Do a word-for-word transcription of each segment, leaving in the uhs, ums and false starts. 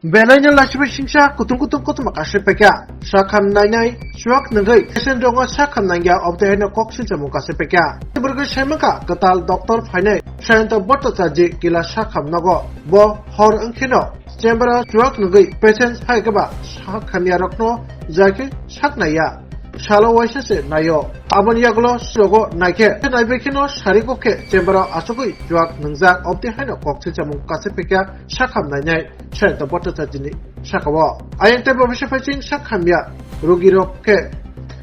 Belai no lachibai singsa kutung kutung kothoma kasai paikha. Sakham nainai chuak nungwi patient rokno sakham nangya obotwi haino kok silchamung kasai paikha. Borok sai mankha kwtal doctor phainai Sayanta Bhattacharya kila sakham nogo. Bo hor wngkheno chamber o chuak nungwi patient hai khe ba sakhamya rokno jai khe sak naiya. Salo waisa se naio. Aboni yagulo surogo naikhe, naibai kheno sari kok khe chamber o achugwi chuak nungjak, obotwi haino kok silchamung kasai paikha sakham nainai Sayanta Bhattacharya ni saka o. Ayang tei bo bisa phaiching sakhamya rogi rok khe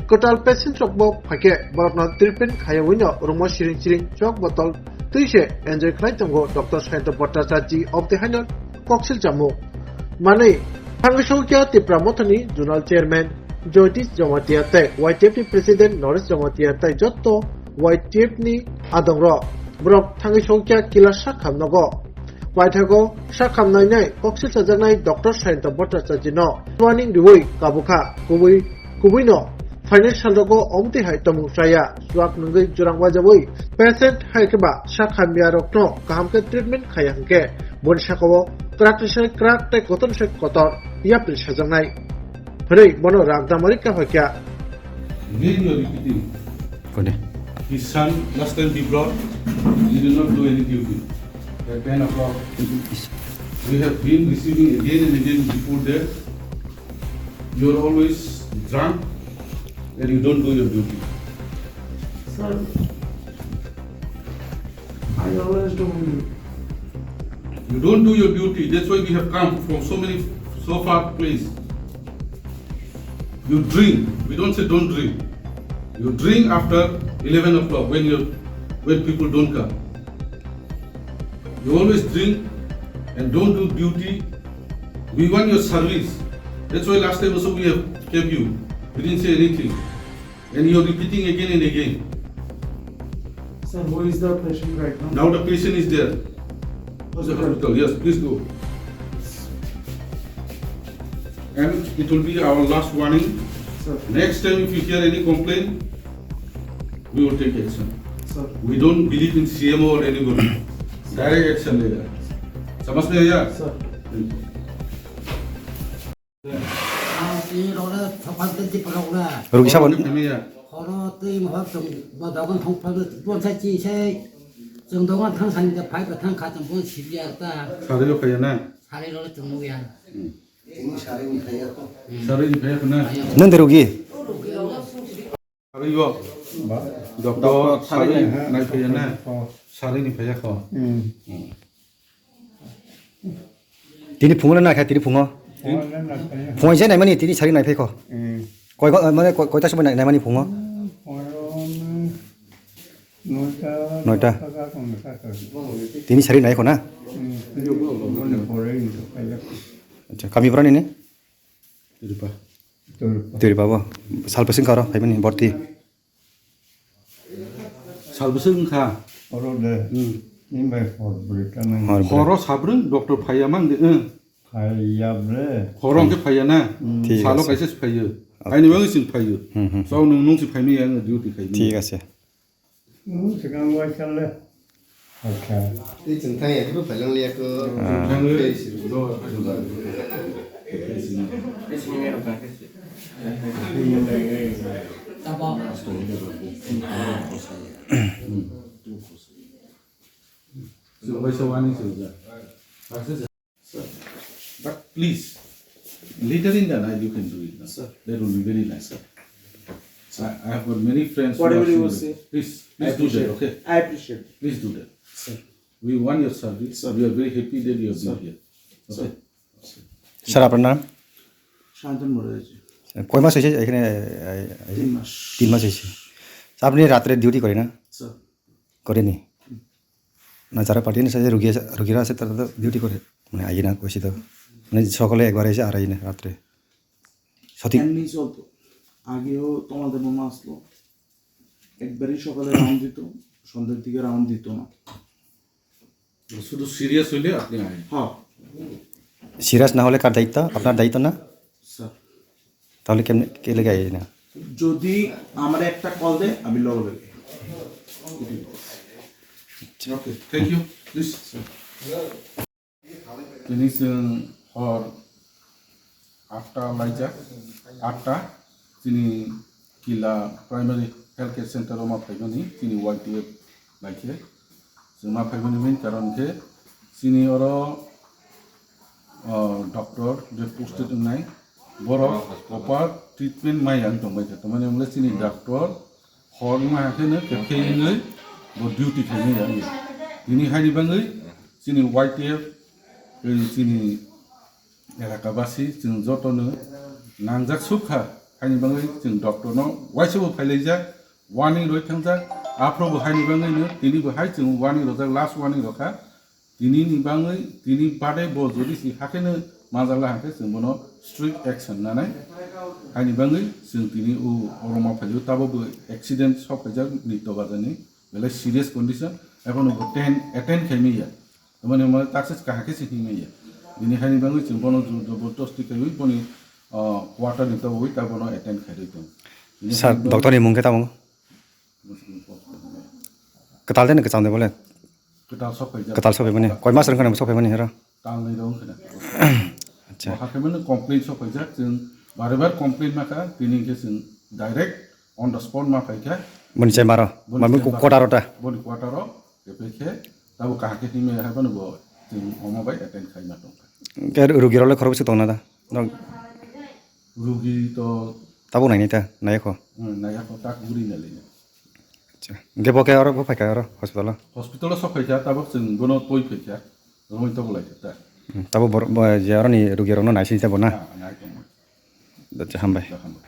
kwtal patient rok bo phaikhe borokno treatment khaiwi no rungmo siring siring chok botol twi se enjoy khlai tongo doctor Sayanta Bhattacharya, obotwi haino kok silchamung. Manwi thangwi sokya Tipra Mothani Zonal Chairman Jyotish Jamatia tei Y T F ni President Naresh Jamatia tei jotto Y T F ni adongrok borok thangwi sokya kila sakham nogo. Paithago sakham nainai koksil sajaknai doctor Sayanta Bhattacharya no warning riwi kabukha, kubui kubui no financial rogo omtwi hai tomung chaya chuak nungwi jurang wajawi patient hai khe ba sakhamya rokno kaham khe treatment khaya hwnkhe boni saka o kwrak ni sai kwrak tei kotor ni sai kotor yapri sajaknai hwnwi bono rang damari kahoi kha. Again you are repeating. Kone? His son, last time he brought, he did not do any duty. At ten o'clock, we have been receiving again and again report that you are always drunk and you don't do your duty. Sir, I always do. You don't do your duty. That's why we have come from so many, so far place. You drink. We don't say don't drink. You drink after eleven o'clock when you, when people don't come. You always drink and don't do duty. We want your service. That's why last time also we have kept you. We didn't say anything. And you are repeating again and again. Sir, who is the patient right now? Now the patient is there. Hospital. Hospital, yes, please go. And it will be our last warning. Sir. Next time if you hear any complaint, we will take action. Sir. We don't believe in C M O or anybody. Direct action लेगा। समझ में आया? Sir. Thank you. Ang twi rok le thokpha tei twi phalok le. Rugi sabon. Horo twi mohor chwng ba dogan thong phalok twi phalok sai chi sai. Chwng dogan thang sani de phai ba thang kha chwng bon sibya ta. Sari rok phaiya na? Sari rok le chwng nugya. Hmm. Sari ni phaiya ko. Hmm. Sari ni phaiya ko na? Phaiya. Nang de rugi? Sari yo. Ba? Doctor, doctor sari sari ni nai phaiya na? Sari ni phaiya ko. Hmm. Hmm. Tini phungo na nakha, tini phungo? Phungo na nakha. Phungo se naimani, tini sari naiphai kho. Hmm. Koi kho, mane koi, koita somoi nai-, naimani phungo? Hmm, phungo na noita, noita. Dosha kong sa kha. Tini sari nai kho na? Hmm, tini phungo na pore ni to kaya. Acha, kami pura ni ne? Tiripa. Tiripa. Tiripa bo. Sal bwswk kha oro phaimani borti? Sal bwswk wngkha. Oro de. Hmm. Ni bai hor bwrwi ta nang. Hor bwrwi. Horo sabrwng doctor phaiya mang de, eh. Phaiya bre. Horo hwnkhe phaiya na. Hmm. Thik ase. Salo kaisa se phaiyo. Okay. Aini bagwi chwng phaiyo. Hmm, hmm, hmm. Chao nwng, nwng se phaimani ang duty khaimani. Thik ase. Nwng swkang bai sal le. Acha. Tei chwng thang ya, khe bo phailang liya ko. Ah. Tei si do. Chwng bai sa wani se ja. Sir, but please, later in the night you can do it, no? Sir. That will be very nice. Sir. I, I have got many friends who are single. Whatever you say. Please, please do that, okay? I appreciate it. Please do that. Sir. We want your service. Sir. We are very happy that you have been here. Sir. Okay? Sir. Sir, আপনার নাম? শান্তনু মুখার্জি। কয় মাস হয়েছে এখানে, এ, এ, তিন মাস। তিন মাস হয়েছে। আপনি রাত্রে ডিউটি করেন না? স্যার। করেনি? না, যারা পার্টি নিয়ে এসে রুগী আছে, রুগীরা আছে, তারা তো ডিউটি করে, মানে, আগে না, কইছি তো, মানে, সকালে একবার এসে আর এই না রাত্রে। সঠিক। এমনি চলতো। আগেও তোমাদের মামা আসলো, একবারই সকালে রাউন্ড দিত, সন্ধ্যার দিকে রাউন্ড দিত না। শুধু সিরিয়াস হইলে আপনি আইন। হ্যাঁ। সিরিয়াস না হলে কার দায়িত্ব? আপনার দায়িত্ব না? স্যার। তাহলে কেমনে, কে লেগে আইন না? যদি আমার একটা কল দেয়, আমি লগে লগে। Okay, thank you. Please, sir. Tini chwng hor atta laijak, atta chini Kila Primary Health Care Center o ma phaimani chini Y T F bai khe. Chwng ma phaimani main karon khe chini oro, ah, doctor je posted wngnai borok proper treatment maya wng tongbai kha. Tamani wngkhe chini doctor hor wngma hakhe no khe khe wngwi bo duty khaimaya wngya. Tini haini bagwi chini Y T F, chini elaka basi chwng jotono nangjak suk kha, haini bagwi chwng doctor no uaisa bo phailaijak, warning roi thangjak, aphuru bo haini bagwi no tini bo hai chwng warning rojak, last warning rokha. Tini ni bagwi, tini bade bo jodi si hakhe no manjak la hakhe chwng bono strict action nanai. Haini bagwi chwng tini o oro ma phaio, tabuk bo accident sok khaijak Nitto Bazar ni, belai serious condition, ebono bo ten attend khaimaya. Tamani omo taksas kaham khe se himya. Bini haini bagwi chwng bono jor jobordosti khaiwi boni, ah, quarter ni tobwi ta bono attend khairwi tong. Bini Sir, haini bagwi doctor ni mung khe tamo? Kwtal de na kwcham de bole? Kwtal sok phaijak. Kwtal sok phaimani. Koi mas rwng khana sok phaimani hero? Tal nai rwng khana. Acha. Bo hakhe mano complaint sok phaijak, chwng bare bar complaint ma kha, tini khe chwng direct on the spot ma phai kha. Boni chai maro. Boni Mami chai maro. Quarter o ta. Boni quarter o. Kepekhe tabo kaham khe himya hai bono bo chwng omo bai attend khaima tongkha. Khe rugi rok le khoroksa tongna da? Nok Rugi to tabo naini ta, nai kho. Hmm, nai kho, tak guri na lini. Acha. Ge bo khe oro bo phaikha oro hospital o? Hospital o sok phaikha, tabuk chwng bono toi phaikha. Romoi to bolai kha ta. Hmm, tabo bor-, bo, je oro ni rugi rok no naising ta bo na? Ah, nai tongma. Acha, hambai. Hambai.